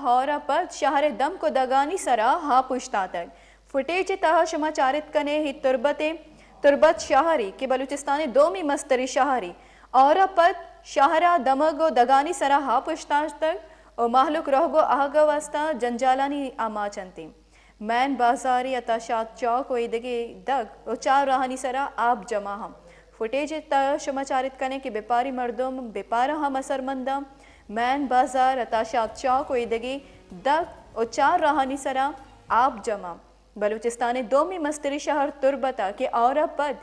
ہور ءَ پد شہر ءِ دمک ءُ دگانی سرا آپ اوشتاتگ۔ فوٹیج ءِ تہا شما چارت کنے اے تربت ءِ، تربت شہرے کہ بلوچستان ءِ دومی مستریں شہرے، ہور ءَ پد شہر ءِ دمگ ءُ دگانی سرا آپ اوشتاتگ ءُ مہلوک روگ ءُ آہگ ءِ واستہ جنجالانی آماچ انت۔ مین بازار ءِ عطا شاد چوک ءُ ایدگہ دگ ءُ چار راہانی سرا آپ جمع ہم۔ فوٹیج ءِ تہا شما چارت کنے کہ بیپاری مردم بیپار ءَ ہم اثرمند انت۔ مین بازار، عطا شاد چوک ءُ ایدگہ دگ ءُ چار راہانی سرا آپ جمع۔ بلوچستان ءِ دومی مستریں شہر تربت ءَ کہ ہور ءَ پد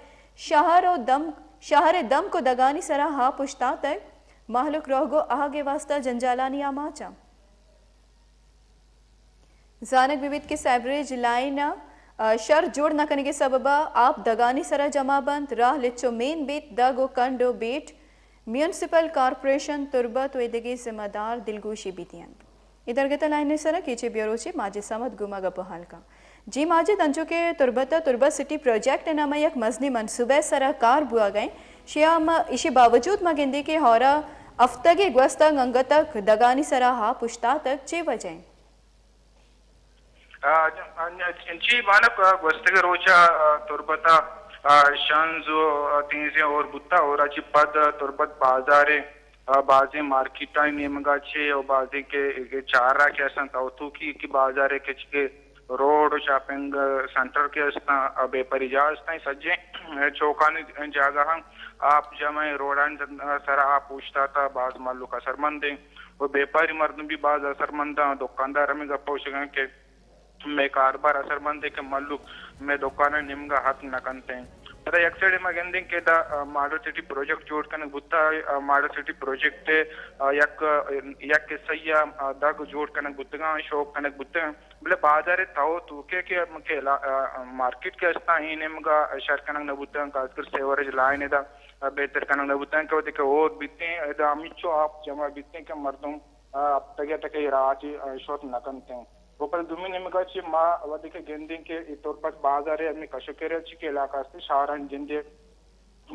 شہر ءُ دم، شہر ءِ دمک ءُ دگانی سرا آپ اوشتاتگ، مہلوک روگ ءُ آہگ ءِ واستہ جنجالانی آماچ انت۔ زانگ بہ بیت کہ سیوریج لائن ءِ، آ، شر جوڑ نہ کنگ ءِ سبب ءَ آپ دگانی سرا جمع بنت، راہ لچ ءُ مین بیت، دگ ءُ کنڈ ءُ بیٹ میونسپل کارپوریشن تربت ءُ ایدگہ ذمہ دار دلگوشی بیتی انت۔ اے درگت ءَ لائن ءِ سرا کیچ ءِ بیورو چی ماجد صمد گوں ما گپ ءُ ہال کن۔ جی ماجد، انچو کہ تربت ءَ تربت سٹی پروجیکٹ ءِ نام ءَ یک مزنیں منصوبہ ءِ سرا کار بوھگ ءَ انت، شیا ما ایشی باوجود ما گندیں کہ ہور ءَ ہفتگے گوستگ انگت ءَ دگانی سرا آپ اوشتاتگ، چے وجہ انت؟ آ، انچی بانک، آ، گوستگیں روچ ءَ، آ، تربت ءَ، آ، شنز ءُ، آ، تیزیں ہور بوتہ، ہور ءَ چہ پد تربت بازار ءِ، آ، بازیں مارکیٹانی نیمگ ءَ چہ ءُ بازیں کہ، کہ چار راہ کہ استاں، تو توکی کہ بازار ءِ کہ چہ کہ روڈ ءُ شاپنگ سنٹر کہ استاں، آ، بیپاری جاہ استاں، سجیں چوکانی جاگہ ہم آپ جمع، روڈانی سرا آپ اوشتاتہ، باز مھلوک اثرمند انت ءُ بیپاری مردم بھی باز اثرمند انت، دکاندار ہمے گپ ءَ گوشگ ءَ انت کہ مئے کاروبار اثرمند انت کہ مھلوک مئے دکانانی نیمگ ءَ اتک نہ کنت انت۔ پدا یک سائیڈے ما گندیں کہ ادا، آ، ماڈل سٹی پروجیکٹ جوڑ کنگ بوتہ، آ، ماڈل سٹی پروجیکٹ ءِ، آ، یک، یک حصہ ءَ، آ، دگ جوڑ کنگ بوتگ انت، شوک کنگ بوتگ انت۔ بلے بازار ءِ تہ ءُ توک ءَ کہ، کہ علا-، آ، مارکیٹ کہ استاں، اے نیمگ ءَ شر کنگ نہ بوتگ، خاص کر سیوریج لائن ءِ ادا بہتر کنگ نہ بوتگ کہ وھدے کہ ہور بیتیں، ادا ہمینچو آپ جمع بیتیں کہ مردم، آ، ہپتگے تک اے راہ چہ، آ، شت نہ کنتیں۔ ءُ پدا دومی نیمگ ءَ چہ ما وھدے کہ گندیں کہ اے تربت بازار ءِ ہمے کش ءُ کر ءَ چہ کہ علاقہ است، شاہران جندے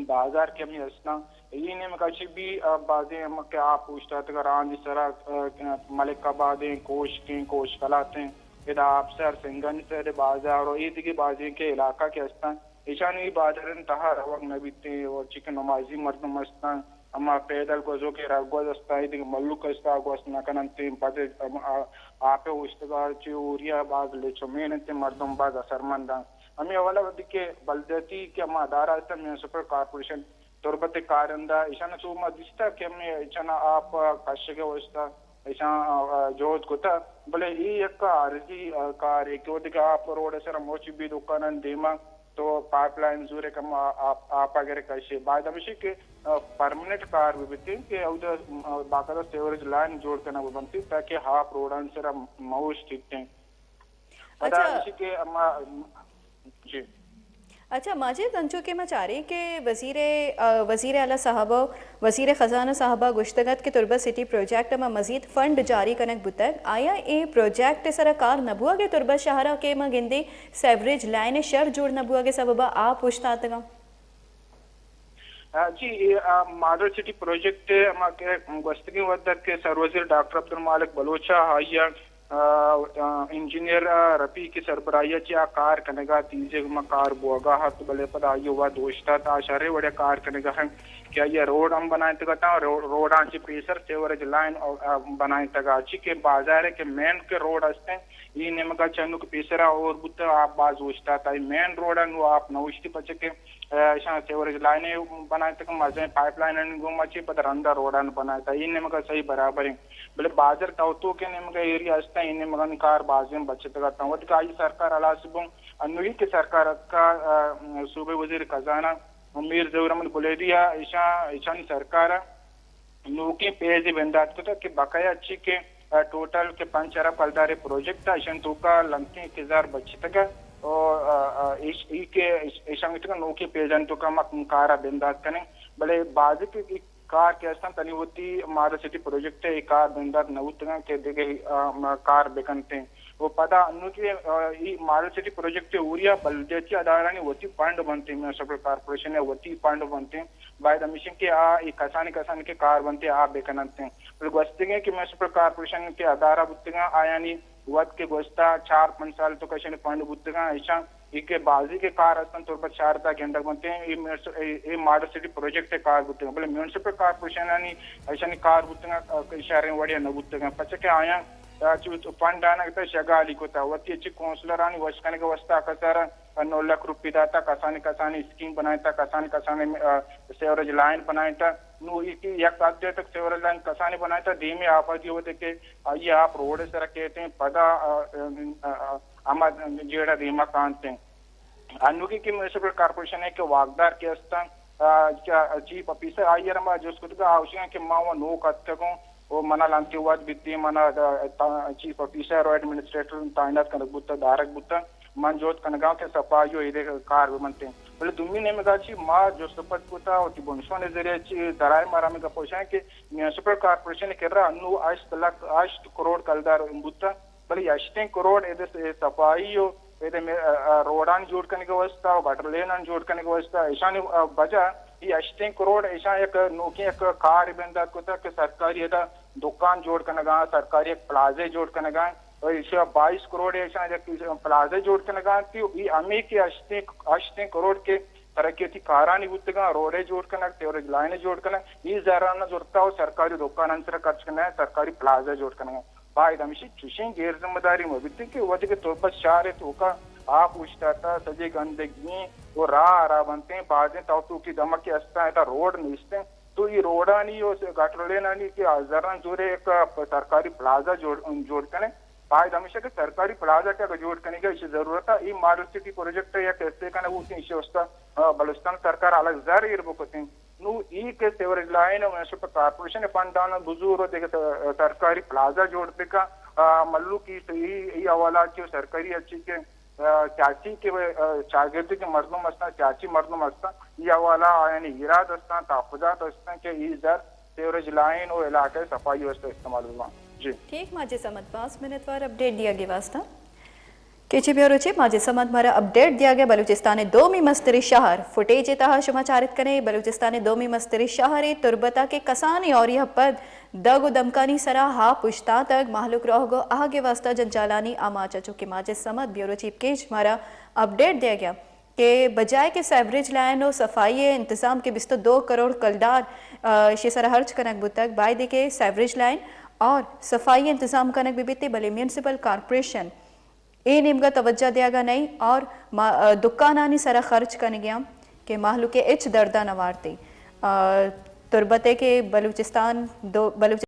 بازار کہ ہمے استاں، اے نیمگ ءَ چہ بھی، آ، بازیں ہم کہ آپ اوشتاتگ، راہانی سرا، آ، ملک آبادیں، کوشکیں، کوش کلاتیں، ادا آپسر، سنگانی سر بازار ءُ اے دگہ بازیں کہ علاقہ کہ استاں، ایشانی بازارانی تہا روگ نہ بیتیں ءُ چہ کہ نمازی مردم استاں، ہما پیدل گوزوکیں رہگوز استاں، اے دگہ مھلوک استاں، گوست نہ کننتیں، پد ہم آ-، آپ ءِ اوشتگ ءَ چہ ہوریا باز لچ ءُ مین انتیں، مردم باز اثرمند انت۔ ہمے حوالہ ءَ وھدے کہ بلدیاتی کہ ہما ادارہ استاں، میونسپل کارپوریشن تربت ءِ کارندہ، ایشاں چو ما دیستہ کہ ہمے ایشاں آپ کشگ ءِ واستہ ایشاں، آ، جہد کتہ، بلے اے یک عارضی، آ، کارے کہ وھدے کہ آپ روڈ ءِ سرا مچ بی دکانانی دیما تو پائپ لائن زورے کہ ہما آپ، آپ اگر کشے، باید ہمیشی کہ، آ، پرماننٹ کار بہ بیتیں کہ اودا، آ، باقاعدہ سیوریج لائن جوڑ کنگ بہ بنتیں تاکہ آپ روڈانی سرا مہ اوشتیتیں۔ پدا اچھا۔ ایشی کہ ہما، جی۔ اچھا ماجد، انچو کہ ما چاریں کہ وزیر، آ، وزیر اعلیٰ صاحب ءُ وزیر خزانہ صاحب ءَ گوشتگ ات کہ تربت سٹی پروجیکٹ ءَ ما مزید فنڈ جاری کنگ بوتگ، آیا اے پروجیکٹ ءِ سرا کار نہ بوگ ءَ تربت شہر ءَ کہ ما گندیں سیوریج لائن ءِ شر جوڑ نہ بوگ ءِ سبب ءَ آپ اوشتاتگ انت؟ آ، جی، اے، آ، ماڈل سٹی پروجیکٹ ءِ ہما کہ گوستگیں وھد ءَ کہ سروزیر ڈاکٹر عبدالمالک بلوچ ءَ آئی ءَ، آ، آ، انجینئر، آ، رفیق ءِ سربراہی ءَ چہ آ کار کنگ ءَ تیزگ ما کار بوگ ءَ ات، بلے پدا آئی ءِ وھد اوشتات، آ شریں وڑے ءَ کار کنگ ءَ انت کہ آئی ءَ روڈ ہم بنائینتگ اتاں، رو-، روڈاں چہ پیسر سیوریج لائن، آ، بنائینتگ ءَ چہ کہ بازار ءِ کہ مین کہ روڈ است انت، اے نیمگ ءَ چہ نوک پیسر ءَ ہور بوتگ، آپ باز اوشتات، آئی مین روڈ ءَ نوں آپ نہ اوشتی پچ کہ اشاں سیوریج لائن بنائینتگ، مزن پائپ لائن گوں مچی پد رندا روڈان بنائینتگ، اے نیمگا صحیح برابر انت، بلے بازار توتوکیں نیمگا ایریا استاں، اے نیمگانی کار بازیں بچتگ اتاں۔ وتی کہ آئی سرکار ہلاس بوں، انوگی کہ سرکار اتکا، آ، صوبہ وزیر خزانہ میر ظہور احمد بلیدی ء ایشاں، ایشانی سرکار ء نوکیں پیزے بندات کتگ کہ بقایا چی کہ، آ، ٹوٹل کہ پنچ ارب کلدار ء پروجیکٹ ء ایشانی توکا لنکیں کزار بچتگ ء، آ، آ، ایش-، ای کہ ایش-، ایشاں گوشتگ نوکیں پیزانی توکا ما کار ء بندات کنیں، بلے بازیں کہ ای کار کہ استاں تنی وتی ماڈل سٹی پروجیکٹ ء ای کار بندات نہ بوتگاں کہ دگہ، آ، ما کار بکنتیں۔ و پدا انوگی، آ، ای ماڈل سٹی پروجیکٹ ء اوریا بلدیاتی ادارانی وتی فنڈ بنتیں، میونسپل کارپوریشن ء وتی فنڈ بنتیں۔ باید ہمیش انت کہ آ اے کسانیں کسانیں کہ کار بنت آ بہ کن انت۔ بلے گوستگیں کہ میونسپل کارپوریشن کہ ادارہ بوتگاں، آیانی وت کہ گوستا چار پنچ سال تو کشن فنڈ بوتگاں، ایشاں اے کہ بازی کہ کار ہستن تربت شہر تا گندگ بنت، اے میونس-، اے، اے ماڈل سٹی پروجیکٹ کار بوتگاں، بلے میونسپل کارپوریشنانی ایشانی کار بوتگاں، آ، شہریں وڑیا نہ بوتگاں، پچہ کہ آیاں، آ، چو فنڈ آنگ تا شگالی کتا، وتی اچی کونسلرانی وش کنگ واسطہ کسر نو لکھ روپی داتا، کسانیں کسانیں اسکیم بنائیتا، کسانیں کسانیں، آ، سیوریج لائن بنائیتا۔ نو ایشی یک حد تک سیوریج لائن کسانیں بنائیتا، دیمی آبادی ہوتے کہ آئی آپ روڈ سر کہتے ہیں، پدا، آ، آ، آ، ہما جیڑا دیما کانتے ہیں۔ انوگی کہ میونسپل کارپوریشن ہے کہ واکدار کہ استن، آ، چا-، چیف آفیسر آئی ء را ما جست کتگ، آ گوشگ کہ ما و نوک اتکگوں و منا لنکے وت بیتی، منا دا-، تا-، چیف آفیسر و ایڈمنسٹریٹر تعینات کنگ بوتا، دارگ بوتا، من جہد کنگاں کہ صفائی و ایدے کار بہ بنتیں۔ بلے دومی نیمگا چی ما جست و پد کتا، وتی بنشون ذریعہ چی درائے مارا ہمیں گپ گوشاں کہ میونسپل کارپوریشن کرا انو ہشت لکھ، ہشت کروڑ کلدار بوتا، بلے ہشتیں کروڑ ایدے س-، صفائی و ایدے مے-، ا، ا، روڈان جوڑ کنگ واسطہ و گٹر لینان جوڑ کنگ واسطہ ایشانی، ا، بجا ای ہشتیں کروڑ ایشان یک نوکیں یک کار بندات کتا کہ سرکاری ادا دکان جوڑ کنگا، سرکاری یک پلازے جوڑ کنگا، و ایشا بائیس کروڑ ایشان یک پلازے جوڑ کنگا تی، ای ہمیں کہ ہشتیں، ہشتیں کروڑ کے ترقیتی کارانی بوتگاں، روڈے جوڑ کنگ، سیوریج لائن جوڑ کنگ، ای زرانا زرتا و سرکاری دکان انچرا خرچ کنگ، سرکاری پلازے جوڑ کنگ۔ باید ہمیشی چوشیں غیر ذمہ داری مہ بیت کہ وھدے کہ تربت شہر ء توکا آپ اوشتاتا، سجے گندگی و راہ ہراب انتیں، بازیں تو توکی دمگ کہ استاں، ادا روڈ نیستیں، تو ای روڈانی و گٹر لینانی کہ زراں زورے یک سرکاری پلازہ جوڑ، جوڑ کنے۔ باید ہمیشہ کہ سرکاری پلازہ کہ اگر جوڑ کنگا، ایشی ضرورت ہے، ای ماڈل سٹی پروجیکٹ یک حصے کنے بوتیں، ایشی واسطہ، آ، بلوچستان سرکار الگ زر ایر بکتیں۔ نو ای کہ سیوریج لائن و میونسپل کارپوریشن فنڈان بزور و دیگہ س-، سرکاری پلازہ جوڑ بکا، آ، ملوک ای، ای، ای حوالہ چی و سرکاری اچی کہ، آ، چاچی کہ، آ، چاگردی کہ مردم ہستاں، چاچی مردم ہستاں، ای حوالہ آیانی ایراد ہستاں، تحفظات ہستاں کہ ای زر سیوریج لائن و علاقہ صفائی واسطہ استعمال بباں۔ جی۔ ٹھیک، ماجد صمد، باز منتوار اپڈیٹ دیگے واسطہ۔ کہ چی بیوروچی ماجد صمد مارا اپڈیٹ دیگے بلوچستان دومی مستری شہر فوٹیج تہا شما چارت کنے۔ بلوچستان دومی مستری شہر تربتا کہ کسانی اوری پد دگ و دمکانی سرا ہاپ اشتاتگ، مہلوک روہگ و آہگے واسطہ جنجالانی آماچ۔ چوکہ ماجد صمد بیوروچی کیچ مارا اپڈیٹ دیگے کہ بجائے کہ سیوریج لائن و صفائی انتظام کے بیست و دو کروڑ کلدار، آ، اشی سرا خرچ کنگ بوتگ، بایدے کہ سیوریج لائن اور صفائی انتظام کنگ بہ بیتے، بلے میونسپل کارپوریشن اے نیمگا توجہ دیگا نئیں اور ما-، دکانانی سرا خرچ کنگیاں کہ مہلوک ہچ دردا نہ وارتے۔ آ، تربت ہے کہ بلوچستان دو-، بلوچ